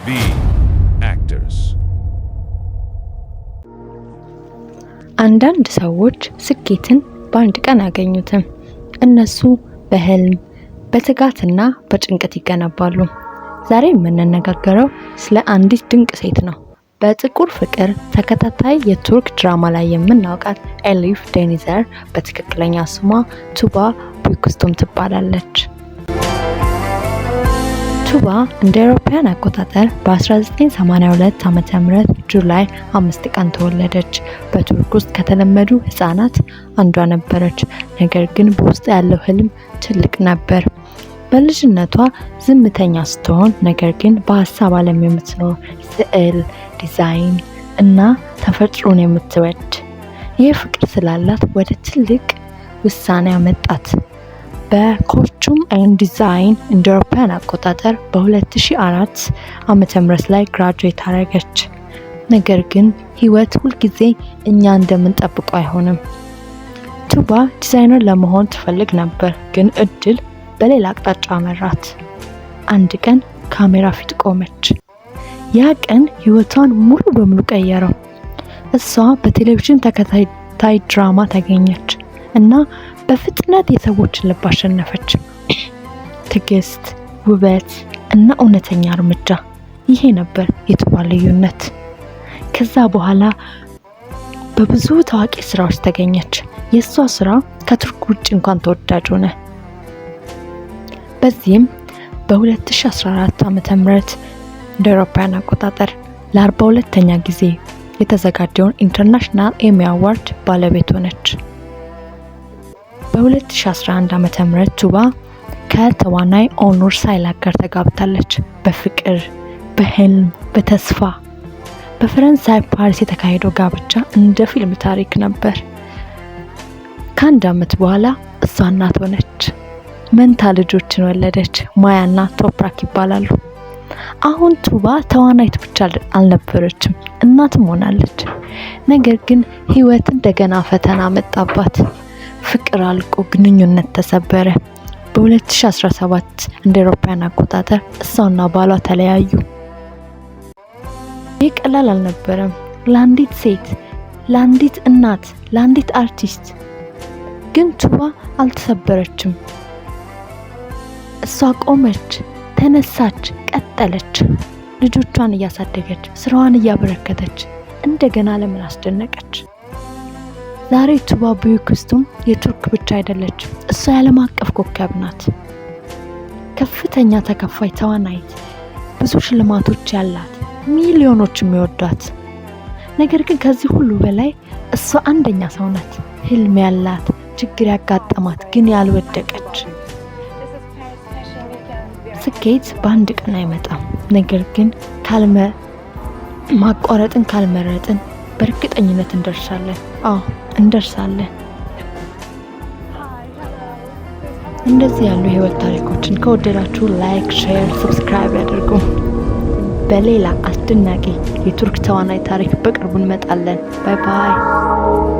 B. Actors. አንዳንድ ሰዎች ስኬትን በአንድ ቀን አያገኙትም። እነሱ በህልም፣ በትጋትና በጭንቀት ይገነባሉ። ዛሬ የምንነጋገረው ስለ አንዲት ድንቅ ሴት ነው። በጥቁር ፍቅር ተከታታይ የቱርክ ድራማ ላይ የምናውቃት ኤሊፍ ዴኒዘር በትክክለኛ ስሟ ቱባ ቡይኩስቱም ትባላለች። ቱባ እንደ አውሮፓውያን አቆጣጠር በ1982 ዓ.ም July 5 ቀን ተወለደች። በቱርክ ውስጥ ከተለመዱ ህጻናት አንዷ ነበረች። ነገር ግን በውስጥ ያለው ህልም ትልቅ ነበር። በልጅነቷ ዝምተኛ ስትሆን፣ ነገር ግን በሀሳብ ዓለም የምትኖር፣ ስዕል፣ ዲዛይን እና ተፈጥሮን የምትወድ፣ ይህ ፍቅር ስላላት ወደ ትልቅ ውሳኔ አመጣት። በ costume and design እንደ አውሮፓውያን አቆጣጠር በ2004 ዓመተ ምህረት ላይ graduate አረገች። ነገር ግን ህይወት ሁልጊዜ እኛ እንደምንጠብቀው አይሆንም። ቱባ ዲዛይነር ለመሆን ትፈልግ ነበር፣ ግን እድል በሌላ አቅጣጫ መራት። አንድ ቀን ካሜራ ፊት ቆመች። ያ ቀን ህይወቷን ሙሉ በሙሉ ቀየረው። እሷ በቴሌቪዥን ተከታታይ ድራማ ተገኘች እና በፍጥነት የሰዎችን ልብ አሸነፈች። ትዕግስት፣ ውበት እና እውነተኛ እርምጃ፣ ይሄ ነበር የቱባ ልዩነት። ከዛ በኋላ በብዙ ታዋቂ ስራዎች ተገኘች። የእሷ ስራ ከቱርክ ውጭ እንኳን ተወዳጅ ሆነ። በዚህም በ2014 ዓ.ም እንደ አውሮፓውያን አቆጣጠር ለ42ኛ ጊዜ የተዘጋጀውን International Emmy Award ባለቤት ሆነች። በ2011 ዓ.ም ቱባ ከተዋናይ ኦኑር ሳይላክ ጋር ተጋብታለች። በፍቅር፣ በህልም፣ በተስፋ በፈረንሳይ ፓሪስ የተካሄደው ጋብቻ እንደ ፊልም ታሪክ ነበር። ከአንድ ዓመት በኋላ እሷ እናት ሆነች። መንታ ልጆችን ወለደች። ማያና ቶፕራክ ይባላሉ። አሁን ቱባ ተዋናይት ብቻ አልነበረችም፣ እናትም ሆናለች። ነገር ግን ህይወት እንደገና ፈተና መጣባት። ፍቅር አልቆ ግንኙነት ተሰበረ። በ2017 እንደ አውሮፓውያን አቆጣጠር እሷና ባሏ ተለያዩ። ይህ ቀላል አልነበረም። ለአንዲት ሴት፣ ለአንዲት እናት፣ ለአንዲት አርቲስት። ግን ቱባ አልተሰበረችም። እሷ ቆመች፣ ተነሳች፣ ቀጠለች። ልጆቿን እያሳደገች፣ ስራዋን እያበረከተች እንደገና ዓለምን አስደነቀች። ዛሬ ቱባ ቡይኩስቱም የቱርክ ብቻ አይደለችም። እሷ የዓለም አቀፍ ኮከብ ናት። ከፍተኛ ተከፋይ ተዋናይት፣ ብዙ ሽልማቶች ያላት፣ ሚሊዮኖች የሚወዷት። ነገር ግን ከዚህ ሁሉ በላይ እሷ አንደኛ ሰው ናት። ህልም ያላት፣ ችግር ያጋጠማት ግን ያልወደቀች። ስኬት በአንድ ቀን አይመጣም። ነገር ግን ካልመ ማቋረጥን ካልመረጥን በእርግጠኝነት እንደርሳለን። አዎ፣ እንደርሳለን። እንደዚህ ያሉ የህይወት ታሪኮችን ከወደዳችሁ like፣ share፣ subscribe ያድርጉ። በሌላ አስደናቂ የቱርክ ተዋናይ ታሪክ በቅርቡ እንመጣለን። Bye bye።